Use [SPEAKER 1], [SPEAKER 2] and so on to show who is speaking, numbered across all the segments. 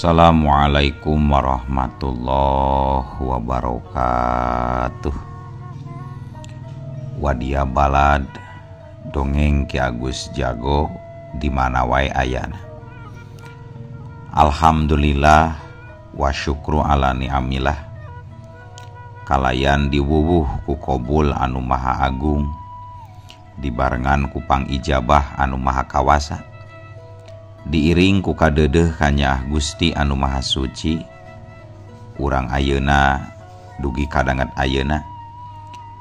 [SPEAKER 1] Assalamualaikum warahmatullahi wabarakatuh. Wadia balad dongeng Ki Agus Jago di mana wae ayana. Alhamdulillah wa syukru ala ni'amillah. Kalayan diwuwuh ku kobul anu maha agung, dibarengan ku pangijabah anu maha kawasa, diiring ku kadeudeuh kanyaah Gusti anu maha suci. Urang ayeuna dugi kadanget ayeuna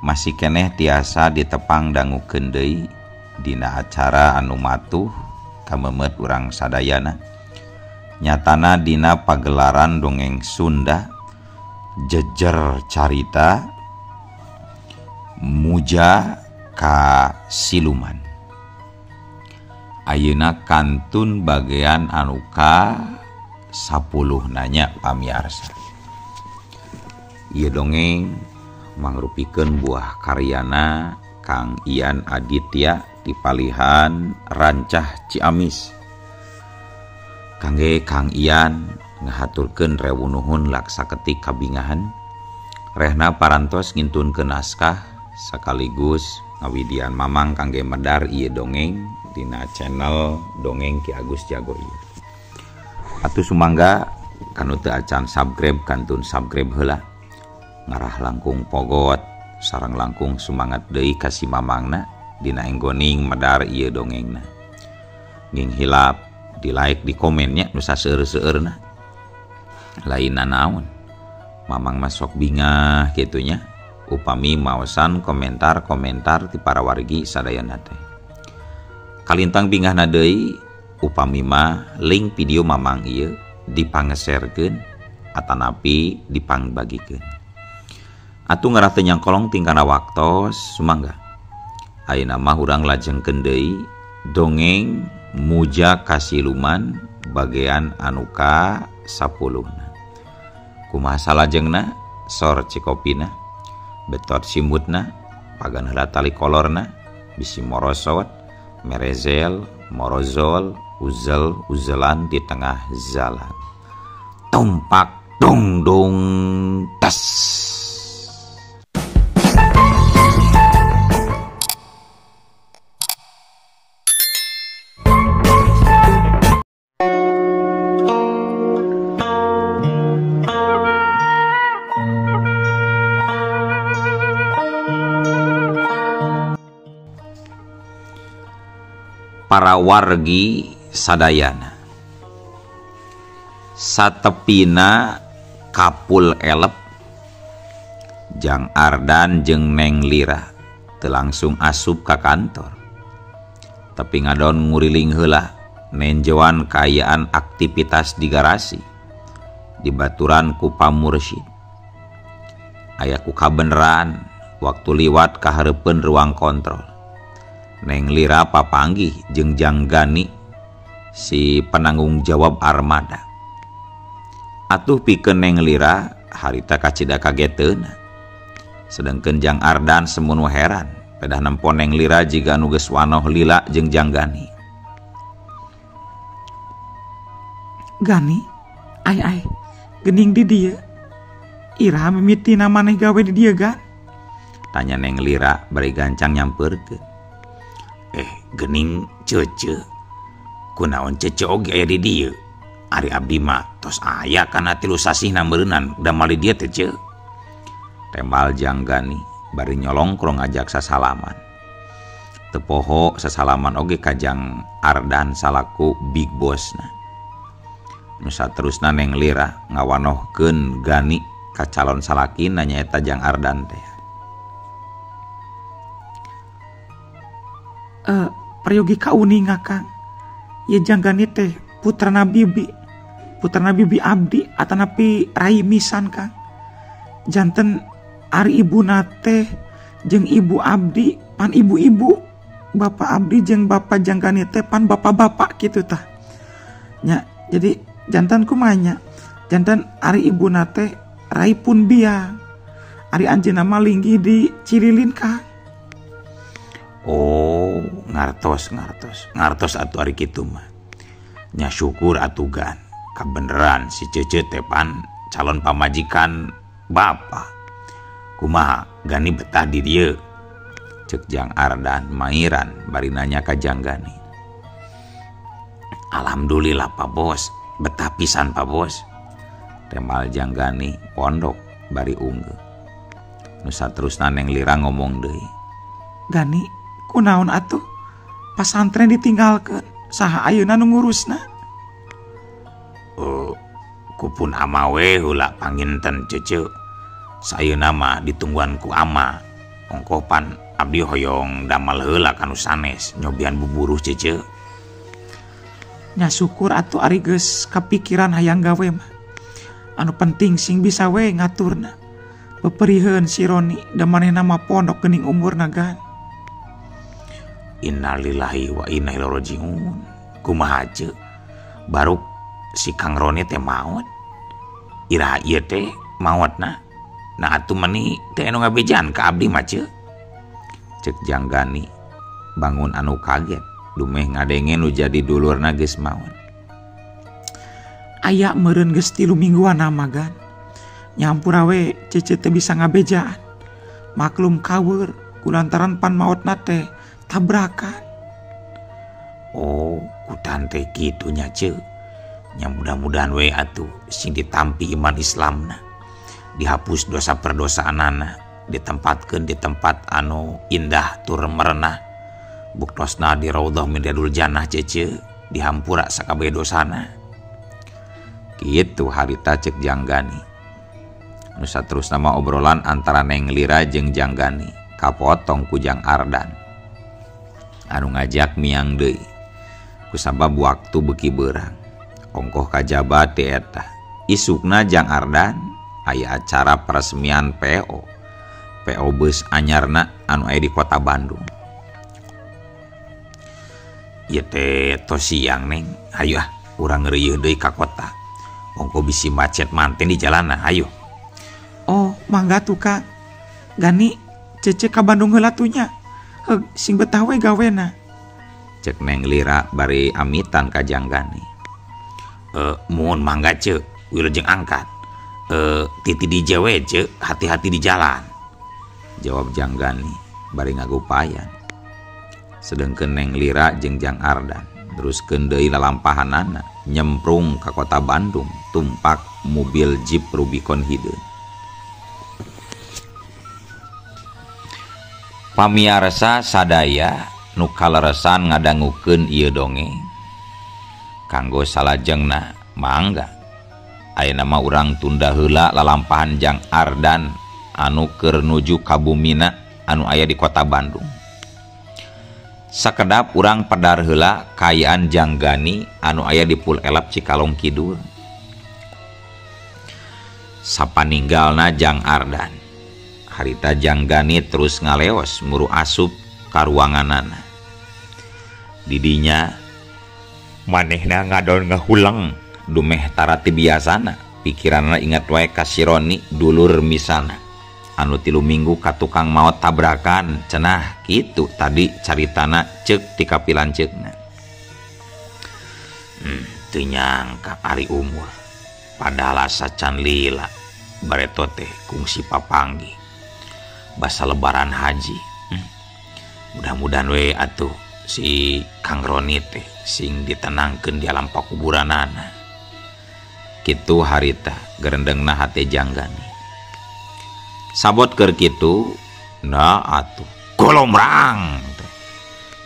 [SPEAKER 1] masih keneh tiasa ditepang dangukeun deui dina acara anu matuh kamemet urang sadayana, nyatana dina pagelaran dongeng Sunda jejer carita Muja ka Siluman. Ayeuna kantun bagian anu ka 10 nanya pamiarsa. Ieu dongeng mangrupikeun buah karyana Kang Ian Aditya di Palihan Rancah Ciamis. Kangge Kang Ian ngahaturkeun rewu nuhun laksa ketik kabingahan. Rehna parantos ngintunkeun naskah sekaligus ngawidian mamang kangge medar ieu dongeng dina channel Dongeng Ki Agus Jago ieu. Atuh sumangga kanu teu acan subscribe kantun subscribe heula. Ngarah langkung pogot sareng langkung sumangat deui ka si mamangna dina enggoning medar ieu dongengna. Nging hilap di like di komennya nu saseueur-seueurna. Lainna naon mamang masok bingah kitu nya upami maosan komentar-komentar ti para wargi sadayana teh. Kalintang bingahna deui upami mah link video mamang ieu dipangeserkeun atanapi dipangbagikeun. Atuh ngarah teu nyangkolong tingkana waktos sumangga. Ayeuna mah urang lajengkeun deui dongeng Muja ka Siluman bagian anu ka 10. Kumaha salajengna sor cikopina, betot simutna, pagan heula tali kolorna, bisi morosot, merezel, morozol, uzel, uzelan di tengah jalan. Tumpak dung dung tas. Para wargi sadayana, satepina kapul elep Jang Ardan jeung Neng Lira teu langsung asup ka kantor, tapi ngadon nguriling heula nenjoan kaayaan aktivitas di garasi dibaturan ku pamursyid. Aya ku kabeneran waktu liwat ka hareupeun ruang kontrol. Neng Lira papanggih jeung Jang Gani si penanggung jawab armada. Atuh pikeun Neng Lira harita kacida kageteuna. Sedengkeun Jang Ardan semono heran pedah nempo Neng Lira jiga anu geus wanoh lila jeung Jang Gani.
[SPEAKER 2] Gani, ai ai, geuning di dieu. Iraha mimitina maneh gawe di dieu gan?
[SPEAKER 1] Tanya Neng Lira bari gancang nyampeurkeun. Gening cece, kunaon cece oge aya di dieu. Ari abdi mah tos aya kana 3 sasihna meureunnan damal di dieu teh ce. Tembal Jang Gani bari nyolongkrong ngajak sasalaman. Teu poho sasalaman oge ka Jang Ardan salaku big bossna. Nu saterusna Neng Lira ngawanohkeun Gani ka calon salakina nyaeta Jang Ardan teh.
[SPEAKER 2] Peryogi kauninga Kang, ye Jang Gani teh putrana bibi, putrana bibi abdi atanapi rai misan Kang. Janten ari ibuna teh jeung ibu abdi pan ibu-ibu, bapak abdi jeung bapak Jang Gani teh pan bapak-bapak kitu tah. Nya, jadi jantan kumaha nya? Jantan ari ibuna teh rai pun biang, ari anjeunna mah linggih di Cililin Kang.
[SPEAKER 1] Oh, ngartos atuh ari kitu mah. Nya syukur atuh gan. Kabeneran si Cece teh pan calon pamajikan bapak. Kumaha Gani betah di dieu? Cek Jang Ardan mairan bari nanya ka Jang Gani. Alhamdulillah Pak Bos, betah pisan Pak Bos. Temal Jang Gani pondok bari unggeuh. Nu saterusna Neng Lira ngomong deui.
[SPEAKER 2] Gani, kunaon atuh? Pasantren ditinggalkeun, saha ayeuna nu ngurusna?
[SPEAKER 1] Kupun ama we heula panginten Cece. Sayeuna mah ditungguan ku ama. Ongkoh pan abdi hoyong damal heula kanu sanes nyobian buburuh Cece.
[SPEAKER 2] Nya syukur atuh ari geus kapikiran hayang gawe mah. Anu penting sing bisa we ngaturna. Beperiheun si Roni da manehna mah pondok geuning umurna gan.
[SPEAKER 1] Innalillahi wa inna ilaihi rajiun. Kumaha ce? Baru si Kang Roni teh maot. Iraha ieu teh maotna. Nah atuh meni teh anu ngabejaan ka abdi mah ce. Cek Jang Gani bangun anu kaget dumeh ngadenge nu jadi dulurna geus maot.
[SPEAKER 2] Aya meureun geus 3 mingguan mah gan. Nyampura we Cece teh bisa ngabejaan. Maklum kaweur kulantaran pan maotna teh tabrakan.
[SPEAKER 1] Oh, kutan teh kitu nya ce. Nya mudah-mudahan we atuh sing ditampi iman Islamna. Dihapus dosa perdosaanana, ditempatkeun di tempat anu indah tur merenah. Buktosna di raudhah min riyadul jannah Cece, dihampura sakabeh dosana. Kitu harita cek Jang Gani. Nu saterusna mah obrolan antara Neng Lira jeung Jang Gani kapotong ku Jang Ardan. Anu ngajak miang deui. Kusabab waktu beuki beurang. Ongkoh kajaba ti eta. Isukna Jang Ardan aya acara peresmian PO. PO beus anyarna anu aya di kota Bandung. Ieu teh tos siang Neng, hayu ah urang ngeureuyeuh deui ka kota. Ongkoh bisi macet manten di jalanna, hayu.
[SPEAKER 2] Oh, mangga tuh Kak. Gani Cece ka Bandung heula tuh nya. Heug sing betah we gawena.
[SPEAKER 1] Cek Neng Lira bari amitan ka Jang Gani. Muhun mangga ce, wilujeng angkat. Titi di jewe ce, hati-hati di jalan. Jawab Jang Gani bari ngagupayan. Sedengkeun Neng Lira jeung Jang Ardan teruskeun deui lalampahanana nyemprung ka kota Bandung tumpak mobil Jeep Rubicon hideung. Pamiarsa sadaya nu kaleresan ngadangukeun ieu dongeng. Kanggo salajengna mangga. Ayeuna mah urang tunda heula lalampahan Jang Ardan anu keur nuju ka bumina anu aya di kota Bandung. Sakedap urang pedar heula kaayaan Jang Gani anu aya di Pul Elap Cikalong Kidul. Sapaninggalna Jang Ardan, harita Jang Gani terus ngaleos muru asup ka ruanganana. Didinya manehna ngadon ngahuleng dumeh tara ti biasana, pikiranna ingat wae ka si Roni dulur misana anu 3 minggu ka tukang maot tabrakan cenah kitu tadi caritana ceuk ti kapilanceukna. Teu nyangka ari umur padahal asa can lila bareto teh kungsi papanggih basa lebaran haji. Mudah-mudahan we atuh si Kang Roni teh sing ditenangkeun di alam pakuburanana. Kitu harita gerendengna hate Jang Gani. Sabot keur kitu nah atuh golomrang teh.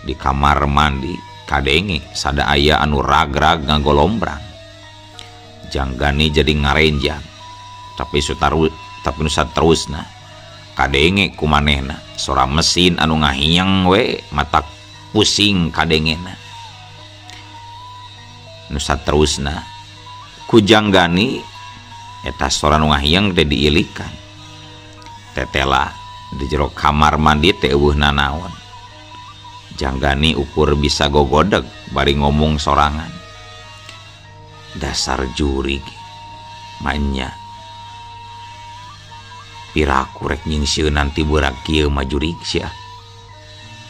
[SPEAKER 1] Di kamar mandi kadenge sada aya anu ragrag ngagolombrang. Jang Gani jadi ngarenjang tapi sutaru tapi nu saterusna kadenge ku manehna sora mesin anu ngahiang we mata pusing kadengena. Nu saterusna ku Jang Gani eta sora nu ngahiang teh diilikan. Tetela di jero kamar mandi teh eueuh nanaon. Jang Gani ukur bisa gogodeg bari ngomong sorangan. Dasar jurig manya. Piraku rek nyingsieunan nanti burak kieu mah jurig sia.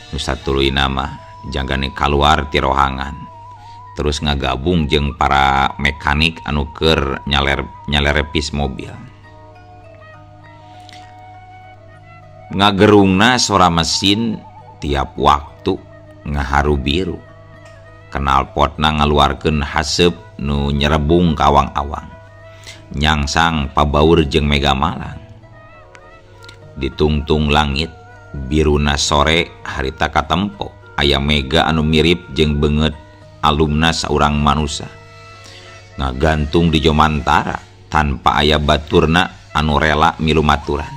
[SPEAKER 1] Nu satuluyna mah Jang Gani kaluar ti rohangan. Terus ngagabung jeung para mekanik anu keur nyalerepis mobil. Ngagerungna sora mesin tiap waktu ngaharu biru. Knalpotna ngaluarkeun haseup nu nyerebung ka awang-awang. Nyangsang pabaur jeung mega malang. Ditungtung langit biruna sore harita katempo aya mega anu mirip jeung beungeut alumna saurang manusa ngagantung di jomantara tanpa aya baturna anu rela milu maturan.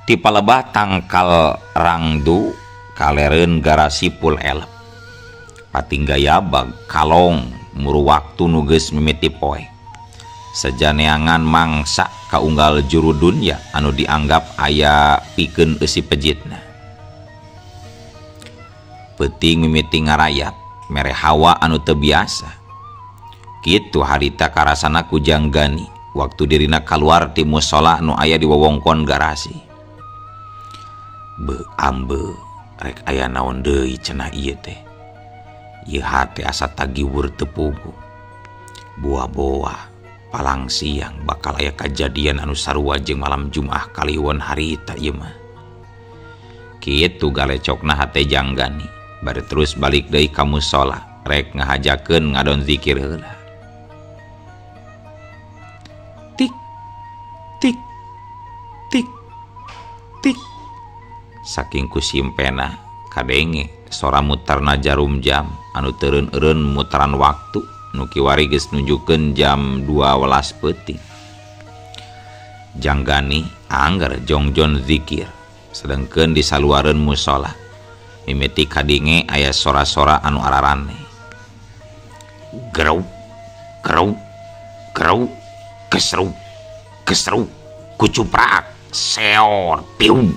[SPEAKER 1] Ti palebah tangkal rangdu kalereun garasi pul elep patinggayabag kalong muru waktu nu geus mimiti poe sejaneangan mangsa kaunggal juru dunya anu dianggap aya pikeun eusi pejitna. Peuting mimiti ngarayap mere hawa anu teu biasa. Kitu harita karasana ku Janggani waktu dirina kaluar ti musala nu aya di wewengkon garasi. Beuh ambe rek aya naon deui cenah ieu teh. Ieu hate asa tagiwur teu puguh. Buah-buah palang siang bakal aya kajadian anu sarua jeung malam Jumaah kaliwon harita ieu mah. Kitu galecokna hate Janggani. Bari terus balik deui ka musala rek ngahajakeun ngadon zikir heula.
[SPEAKER 2] Tik tik tik tik.
[SPEAKER 1] Saking ku simpena kadenge sora muterna jarum jam anu teureun-eureun muteran waktu nu kiwari geus nunjukeun jam 12 peuting. Janggani angger jongjon zikir sedengkeun di saluareun musala. Mimiti kadinge aya sora-sora anu ararane. Gerau, gerau, gerau, kesru, kesru, kucuprak, seor, pium.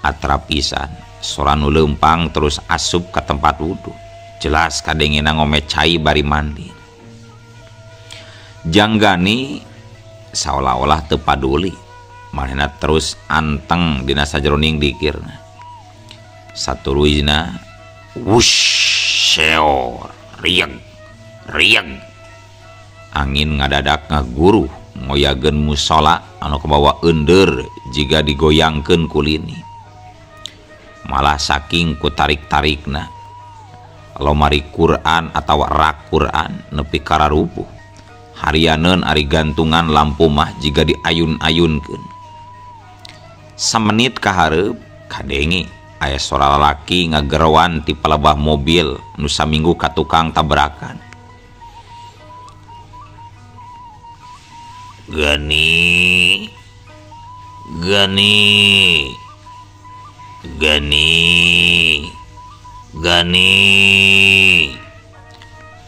[SPEAKER 1] Atrap pisan, sora nu leumpang terus asup ka tempat wudu. Jelas kadengena ngome cai bari mandi. Janggani saolah-olah teu paduli, manehna terus anteng dina sajeroning dikirna. Saturuyna wush seor rieng rieng. Angin ngadadak ngaguruh ngoyageun musala anu kabawa eundeur jiga digoyangkeun ku lini. Malah saking ku tarik-tarikna lomari Quran atawa rak Quran nepi kararupuh. Harianeun ari gantungan lampu mah jiga diayun-ayunkeun. Samenit kahareup kadenge aya sora lalaki ngageroan ti palebah mobil nu saminggu ka tukang tabrakan. Gani, Gani, Gani, Gani.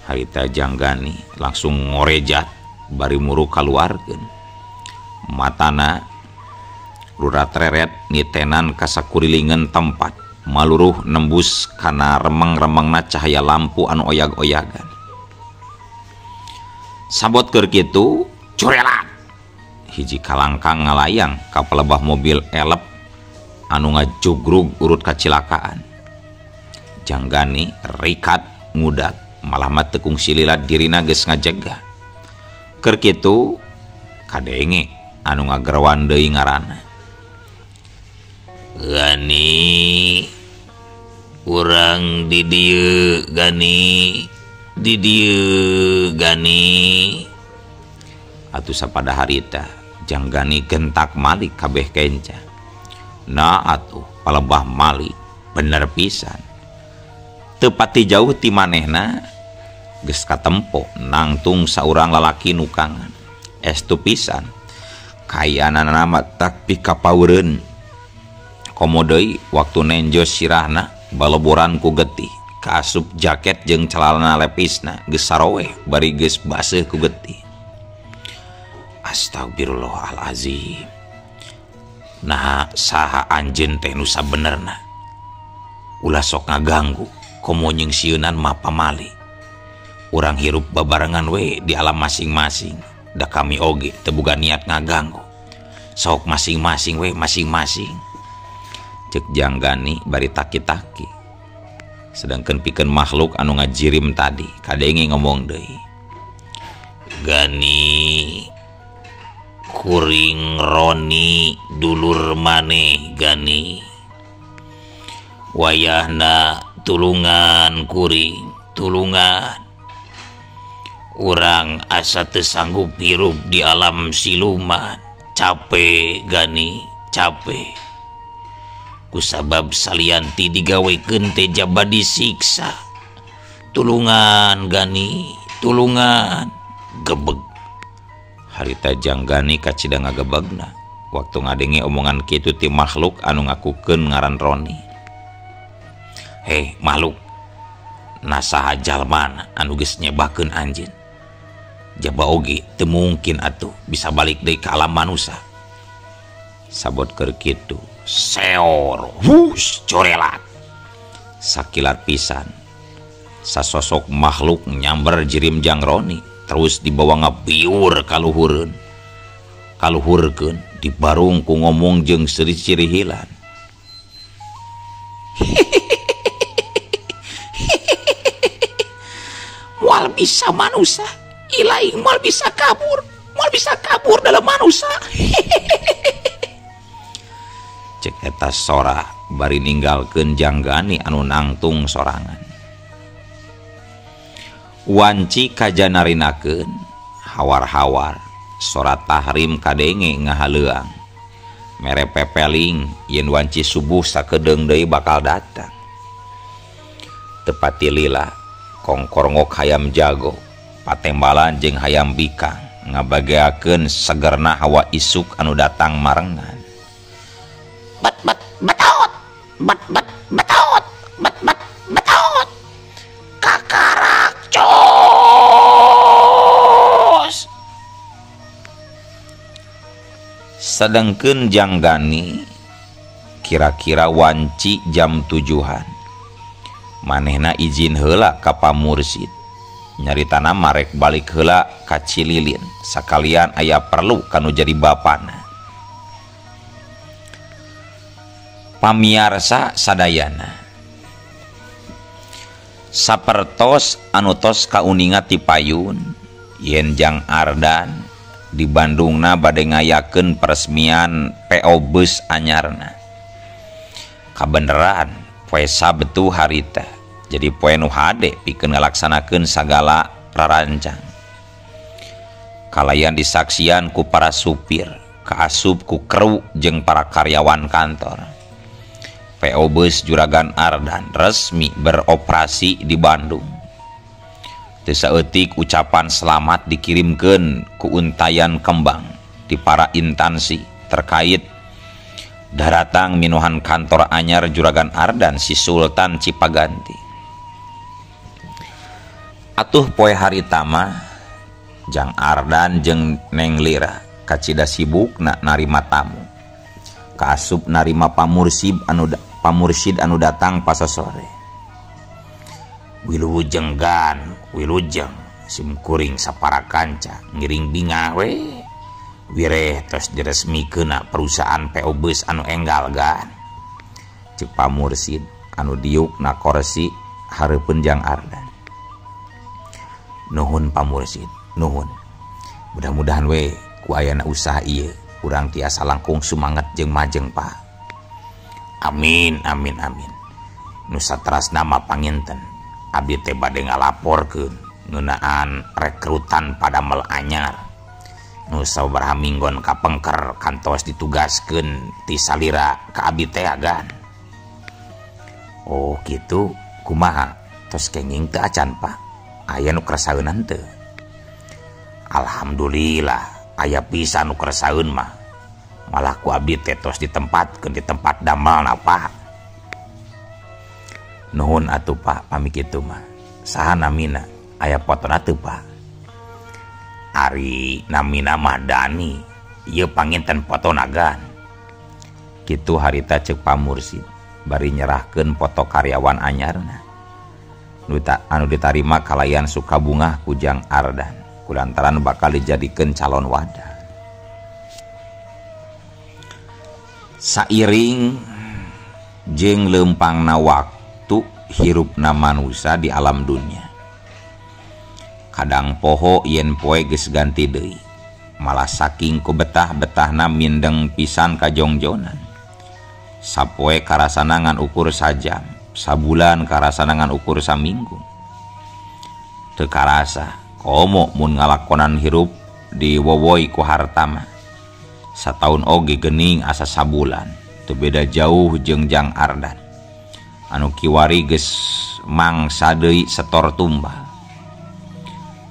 [SPEAKER 1] Harita Janggani langsung ngorejat bari muru kaluarkeun. Matana rurat-reret nitenan kasakurilingan tempat maluruh nembus kana remeng-remengna cahaya lampu anu oyag-oyagan. Sabot keur kitu curelat hiji kalangkang ngalayang ka palebah mobil elep anu ngajugrug urut kacilakaan. Janggani rikat ngudag malah mah teu kungsi lila dirina geus ngajegah. Keur kitu kadenge anu ngageroan deui ngaranna. Gani, urang di dieu Gani, di dieu Gani. Atuh sapada harita Janggani gentak malik kabeh kenca. Nah atuh palebah malik bener pisan. Teu pati jauh ti manehna geus katempo nangtung saurang lalaki nukangan. Estu pisan kayanana mah tak pikapaureun. Komo deui waktu nenjo sirahna baloboran ku getih kaasup jaket jeung celana lepisna geus saroweh bari geus baseuh ku getih. Astagfirullahalazim. Nah saha anjeun teh nu sabenerna? Ulah sok ngaganggu komo nyingsieunan mah pamali. Urang hirup babarengan we di alam masing-masing. Da kami oge teu boga niat ngaganggu. Sok masing-masing we masing-masing. Cek Janggani bari taki-taki. Sedangkan pikeun makhluk anu ngajirim tadi kadenge ngomong deui. Gani kuring Roni dulur maneh Gani. Wayahna tulungan kuring, tulungan. Urang asa teu sanggup hirup di alam siluman. Capek Gani, capek. Kusabab salianti digawekeun teh jaba disiksa. Tulungan Gani, tulungan. Gebeg. Harita Jang Gani kacida ngagebegna waktu ngadenge omongan kitu ti makhluk anu ngakukeun ngaran Roni. Heh makhluk, nasaha jalmana anu geus nyebakeun anjeun. Jaba oge teu mungkin atuh bisa balik deui ka alam manusia. Sabot keur kitu, seor, hus, corelat. Sakilat pisan, sasosok makhluk nyamber jirim Jang Roni, terus dibawa ngabiur kaluhureun. Kaluhurkeun dibarung ku ngomong jeung seuri-cirihilan.
[SPEAKER 2] Moal bisa manusia, ilaing moal bisa kabur, moal bisa kabur dalam manusia.
[SPEAKER 1] Cek eta sora bari ninggalkeun Jang Gani anu nangtung sorangan. Wanci kajanarinakeun hawar-hawar sora tahrim kadenge ngahaleuang. Mere pepeling yen wanci subuh sakedeung deui bakal datang. Tepati lila kongkorngok hayam jago, patembalan jeung hayam bikang ngabageakeun segerna hawa isuk anu datang marengan.
[SPEAKER 2] Bet bet betot, bet bet betot, bet bet betot. Kakarak cos.
[SPEAKER 1] Sedengkeun Jang Gani kira-kira wanci jam 7-an. Manehna izin heula ka pamursid. Nyaritana marek balik heula ka Cililin sakalian aya perlu kanu jadi bapana. Pamiarsa sadayana, sapertos anu tos kauninga ti payun yen Jang Ardan di Bandungna bade ngayakeun peresmian PO Bus anyarna. Kabeneran poe Sabtu harita jadi poe nu hade pikeun ngalaksanakeun sagala rarancang. Kalayan disaksian ku para supir, kaasup ku kru jeung para karyawan kantor. PO Bus Juragan Ardan resmi beroperasi di Bandung. Teu saeutik ucapan selamat dikirimkeun ku untayan kembang di para instansi terkait daratang minuhan kantor anyar Juragan Ardan si Sultan Cipaganti. Atuh poe harita mah Jang Ardan jeung Neng Lira kacida sibukna narima tamu. Kaasup narima pamursid anu datang pasosore. Wilujeng gan, wilujeng simkuring sapara kanca ngiring bingah we. Wireh tos diresmikeunna perusahaan PO Bus anu enggal gan. Ceuk pamursid anu diuk na korsi hareupeun Jang Ardan. Nuhun pamursid, nuhun. Mudah-mudahan we ku ayana usaha ieu urang tiasa langkung sumanget jeung majeng Pak. Amin amin amin. Nu saterasna mah panginten abdi teh bade ngalaporkeun ngeunaan rekrutan padamel anyar. Nu sabaraha minggon kapengker kantos ditugaskeun ti salira ka abdi teh agan. Oh kitu, kumaha tos kenging teu acan Pak? Aya nu kersaunan teu? Alhamdulillah aya pisan nu kersaeun mah. Malah ku abdi teh tos ditempatkeun di tempat damelna Pak. Nuhun atuh Pak pami kitu mah. Saha namina? Aya potona teu Pak? Ari namina mah Dani, ieu panginten potona gan. Kitu harita ceuk pamursid bari nyerahkeun foto karyawan anyarna. Anu ditarima kalayan sukabungah ku Jang Ardan kulantaran bakal dijadikeun calon wadah. Sairing jeung leumpangna waktu hirupna manusa di alam dunya. Kadang poho yen poe geus ganti deui. Malah saking ku betah-betahna mindeng pisan ka jongjonan. Sapoe karasana ngan ukur sajam, sabulan karasana ngan ukur saminggu. Teu karasa komo mun ngalakonan hirup diwowoi ku harta mah. Sataun oge geuning asa sabulan, teu beda jauh jeung Jang Ardan. Anu kiwari geus mangsa deui setor tumbal.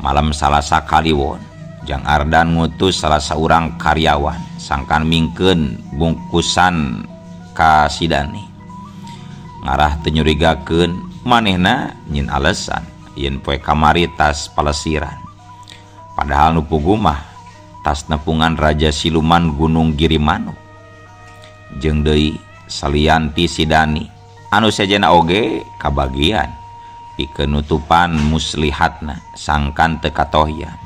[SPEAKER 1] Malam Salasa kaliwon, Jang Ardan ngutus salah saurang karyawan sangkan mingkeun bungkusan ka si Dani. Ngarah teu nyurigakeun manehna nyin alesan yen poe kamari tas palesiran. Padahal nu puguh mah tas nepungan Raja Siluman Gunung Girimanuk. Jeung deui salianti si Dani anu sejenna oge kabagian pikeun nutupan muslihatna sangkan teu katohyan.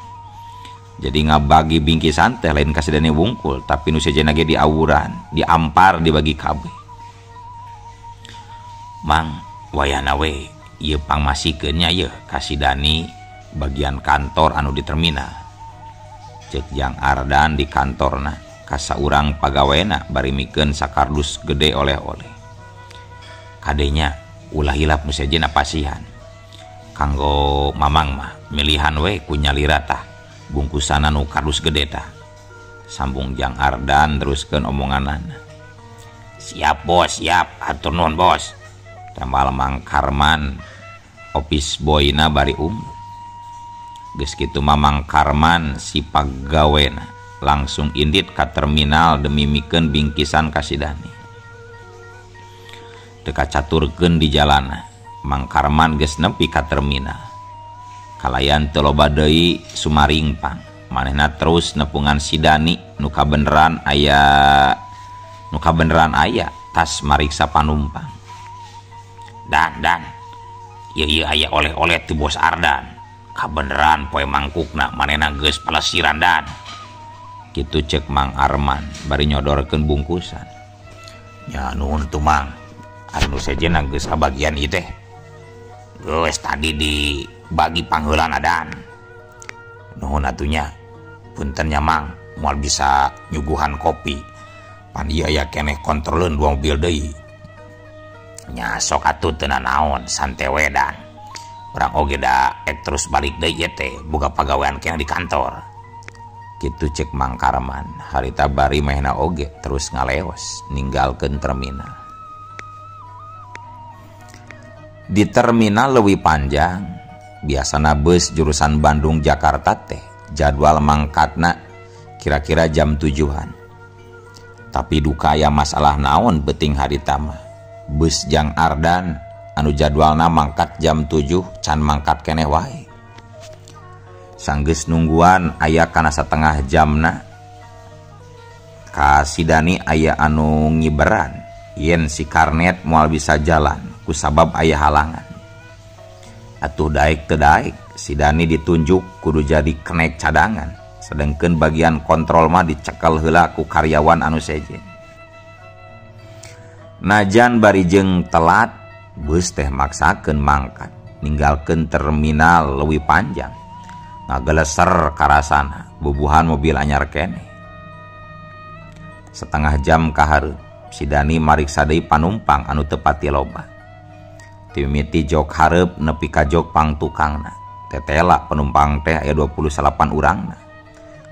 [SPEAKER 1] Jadi ngabagi bingkisan teh lain ka si Dani wungkul, tapi nu sejenna ge diawuran, diampar, dibagi kabeh. Mang wayahna we ieu pangmasikeun nya ieu ka si Dani bagian kantor anu di terminal. Cek Jang Ardan di kantorna ka saurang pagawena bari mikeun sakardus gede oleh-oleh. Kadenya ulah hilap nu sejenna pasihan. Kanggo mamang mah milihan we ku nyalira tah bungkusanna nu kardus gede tah. Sambung Jang Ardan teruskeun omonganana. Siap bos, siap, hatur nuhun bos. Tambal Mang Karman office boyna bari umum. Geus kitu Mamang Karman si pagawena langsung indit ka terminal demi mikeun bingkisan ka si Dani. Teu kacaturkeun di jalana, Mang Karman geus nepi ka terminal. Kalayan teu loba deui sumaringpang, manehna terus nepungan si Dani nu kabeneran aya tas mariksa panumpang. Dan ieu aya oleh-oleh ti Bos Ardan. Kabeneran poe mangkukna manehna geus palesiran dan. Kitu cek Mang Arman bari nyodorkeun bungkusan. Nya nuhun tuh Mang. Anu sejenna geus kabagian ieu teh. Geus tadi dibagi pangheulana dan. Nuhun atunya. Punten nya Mang, moal bisa nyuguhan kopi. Pan ieu aya keneh kontroleun dua mobil deui. Nya sok atuh teu nanaon santai we dan. Urang oge da ek terus balik deui ieu teh boga pagawean keneh di kantor. Kitu cek Mang Karman, harita bari mehna oge terus ngaleos ninggalkeun terminal. Di terminal leuwih panjang, biasana bus jurusan Bandung Jakarta teh jadwal mangkatna kira-kira jam 7-an. Tapi duka aya masalah naon beuting harita mah. Bus Jang Ardan anu jadwalna mangkat jam 7 can mangkat keneh wae. Sanggeus nungguan aya kana satengah jamna. Ka si Dani aya anu ngiberan yen si karnet moal bisa jalan kusabab aya halangan. Atuh daek teu daek si Dani ditunjuk kudu jadi kenek cadangan, sedengkeun bagian kontrol mah dicekel heula ku karyawan anu sejen. Najan bari jeung telat, bus teh maksakeun mangkat ninggalkeun terminal leuwih panjang. Ngageleser karasana bubuhan mobil anyar keneh. Setengah jam kahareup si Dani mariksa deui panumpang anu teu pati loba. Timimiti jok hareup nepi ka jok pangtukangna. Tetela penumpang teh aya 28 urangna.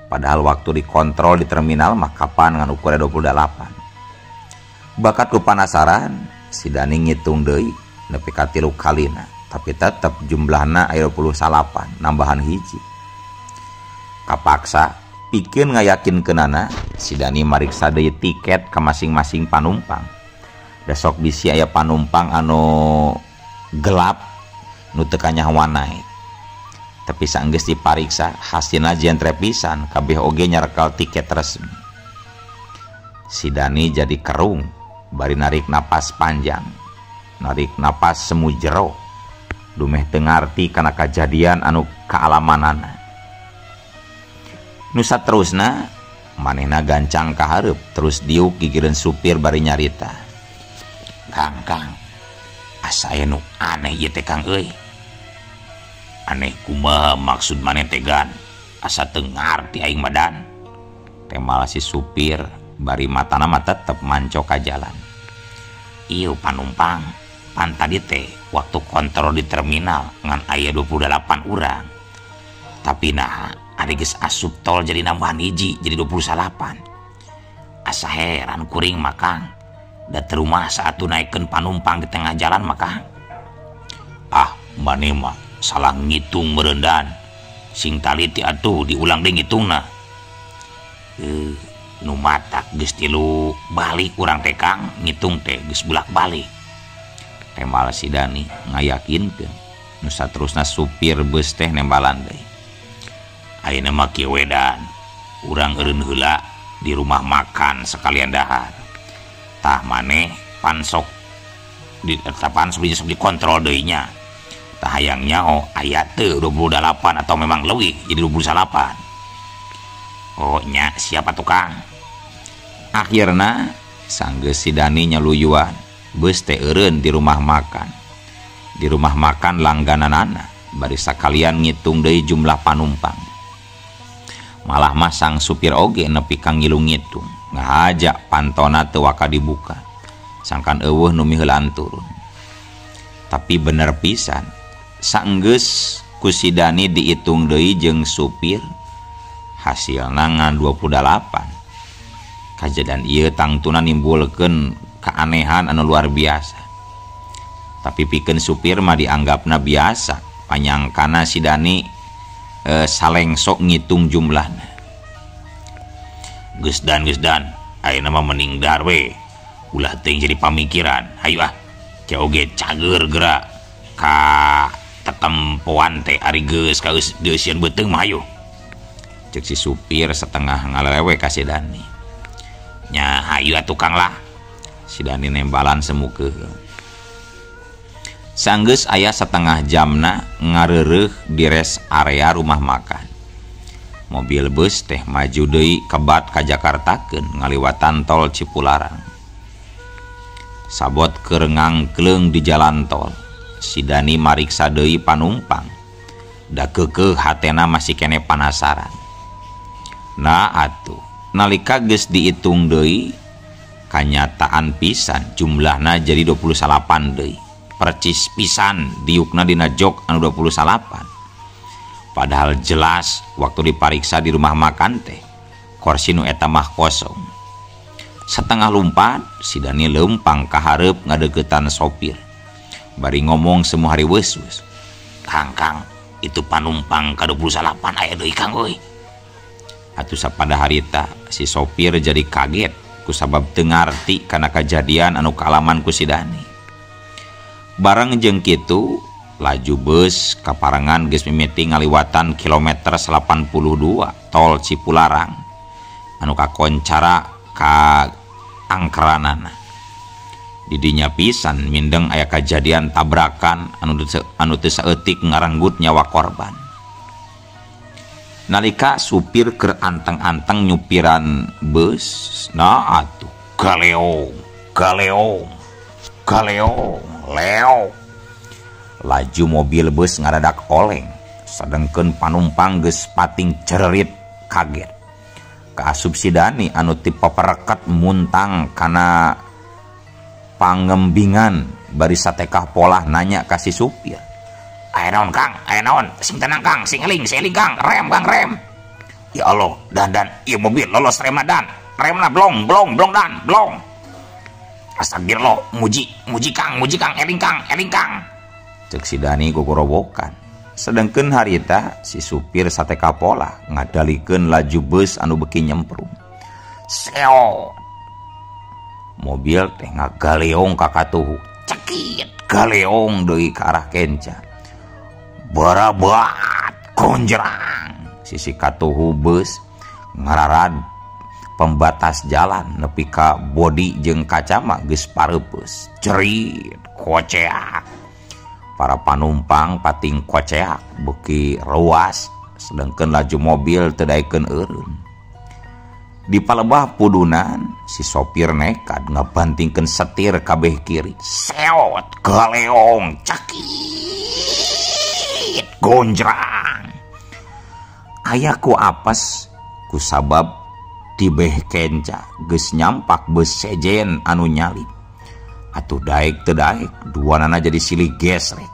[SPEAKER 1] Padahal waktu dikontrol di terminal mah kapan ngan ukur 28. Bakat ku panasaran si Dani ngitung deui nepi ka 3 kalina, tapi tetep jumlahna aya 28 nambahan hiji. Kapaksa pikeun ngayakinkeunana si Dani mariksa deui tiket ka masing-masing panumpang. Da sok bisi aya panumpang anu gelap nu teu kanyahoan naek. Tapi saenggeus dipariksa hasilna jentre pisan, kabeh oge nyarekal tiket resmi. Si Dani jadi kerung bari narik napas panjang, narik napas semu jero, dumeh teu ngarti kana kajadian anu kaalamanana. Nu saterusna manehna gancang ka hareup terus diuk gigireun supir bari nyarita. Kang, Asa aya nu aneh ieu teh Kang euy. Aneh kumaha maksud maneh teh Gan? Asa teu ngarti aing mah Dan. Temal si supir bari matana mah tetep manco ka jalan. Ieu panumpang pan tadi teh waktu kontrol di terminal ngan aya 28 urang. Tapi nah ari geus asup tol jadi nambahan hiji jadi 29. Asa heran kuring mah Kang. Da teu rumah saat naikeun panumpang di tengah jalan mah Kang. Ah, maneh mah salah ngitung meureun. Sing taliti atuh diulang deui ngitungna. Nu matak geus tilu balik urang teh Kang, ngitung teh geus bolak-balik. Temal si Dani ngayakinkeun. Nu saterusna supir bus teh nembalan deui. Ayeuna mah kieu we Dan, urang eureun heula di rumah makan sekalian dahar. Tah maneh pansok di tapan sok dikontrol deui nya. Tah hayang nyaho aya teu 28 atau memang leuwih jadi 28. Oh nya siapa tukang? Akhirna sanggeus si Dani nyaluyuan, bus teh eureun di rumah makan. Di rumah makan langgananana bari sakalian ngitung deui jumlah panumpang. Malah mah sang supir oge nepi ka ngilu ngitung. Ngahaja pantona teu waka dibuka. Sangkan eueuh nu miheulaan turun. Tapi bener pisan, sanggeus ku si Dani diitung deui jeung supir, hasilna ngan 28. Kajadian ieu tangtuna nimbulkeun keanehan anu luar biasa. Tapi pikeun supir mah dianggapna biasa, panyangkana si Dani salengsok ngitung jumlahna. Geus Dan, ayeuna mah mending dar we. Ulah teuing jadi pamikiran. Hayu ah, oge cager geura ka tetempoan teh ari geus ka geusieun beuteung mah hayu. Cek si supir setengah ngalelewe ka si Dani. Nya hayu atuh Kang lah. Si Dani nembalan semukeun. Sanggeus aya setengah jamna ngareureuh di rest area rumah makan. Mobil bus teh maju deui kebat ka Jakartakeun ngaliwatan tol Cipularang. Sabot keur ngangkleung di jalan tol. Si Dani mariksa deui panumpang. Da keukeuh hatena masih kene panasaran. Nah atuh, nalika geus diitung deui kanyataan pisan jumlahna jadi 28 deui. Percis pisan diukna dina jok anu 28. Padahal jelas waktu dipariksa di rumah makan teh kursi nu eta mah kosong. Setengah lumpat si Dani leumpang ka hareup ngadeukeutan sopir. Bari ngomong semua hari weus-weus. Kang, Kang, itu panumpang ka 28 aya deui Kang euy. Atuh sapada harita si sopir jadi kaget kusabab teu ngarti kana kajadian anu kaalaman ku si Dani. Bareng jeung kitu laju bus kaparengan geus mimiti ngaliwatan kilometer 82 tol Cipularang anu kakoncara ka angkeranana. Didinya pisan mindeng aya kajadian tabrakan anu teu saeutik ngarenggut nyawa korban. Nalika supir keur anteng-anteng nyupiran bus, nah atuh galeong, galeong, galeong, leo. Laju mobil bus ngaradak oleng, sedengkeun panumpang geus pating cererit kaget. Kaasup si Dani anu ti papereket muntang kana pangembingan bari satekah polah nanya ka si supir. Aya naon Kang? Aya naon? Sing tenang Kang, sing eling Kang, rem Kang, rem. Ya Allah, dan ieu mobil lolos remna Dan. Remna blong, blong, blong Dan, blong. Astagfirullah, muji, muji Kang, eling Kang, eling Kang. Cek si Dani gogorowokan. Sedengkeun harita si supir sateka pola ngadalikeun laju bus anu beuki nyemprung. Seo. Mobil teh ngagaleong ka katuhu. Cekit galeong deui ka arah kenca. Barabat konjerang. Sisi katuhu bus ngararad pembatas jalan nepi ka bodi jeung kaca mah geus pareupeus. Cerit koceak. Para panumpang pating koceak beuki ruas sedangkeun laju mobil teu daekeun eureun. Di palebah pudunan si sopir nekat ngabantingkeun setir kabeh kiri. Seot galeong cakit gonjrang. Aya ku apes ku sabab tibeh kenca geus nyampak beus sejen anu nyalip. Atuh daek teu daek duanana jadi silih gesrek.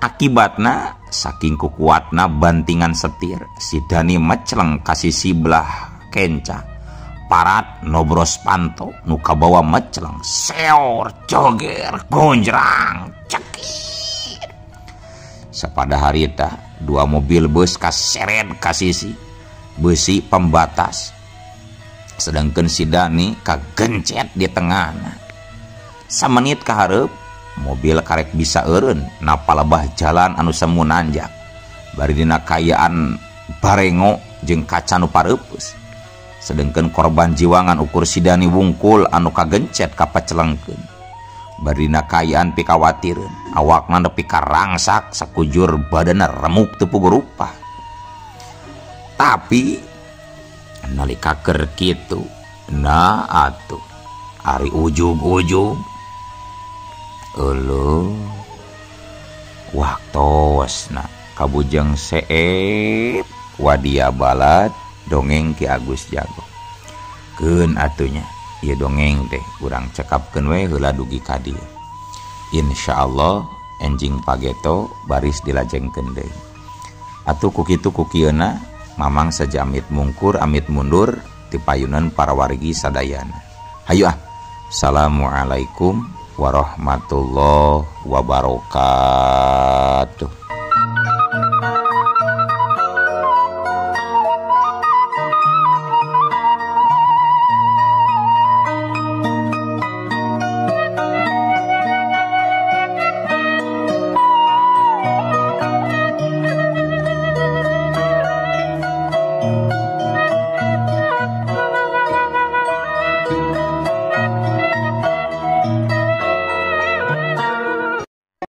[SPEAKER 1] Akibatna saking kukuatna bantingan setir si Dani meceleng ka sisi belah kenca. Parat nobros panto nu kabawa meceleng seor joger gonjrang cekit. Sapada harita dua mobil bus kaseret ka sisi besi pembatas, sedangkan si Dani kagencet di tengahna. Samenit kahareup mobil karek bisa eureun napalebah jalan anu semu nanjak bari dina kayaan barengo jeung kaca nu pareupeus. Sedangkan korban jiwa ngan ukur si Dani wungkul anu kagencet kapacelengkeun. Bari dina kayaan pikawatireun, awakna nepi ka rangsak sakujur badanna remuk teu puguh rupa. Tapi nalika keur kitu, nah atuh ari ujug-ujug euleuh waktosna kabujeng seep wadia balad dongeng Ki Agus Jago. Keun atunya ieu dongeng teh urang cekapkeun we heula dugi ka dieu. Insyaallah enjing pageto baris dilajengkeun deui. Atuh ku kitu ku kieuna mamang saja amit mungkur amit mundur ti payunan para wargi sadayana. Hayu ah. Assalamualaikum warahmatullahi wabarakatuh.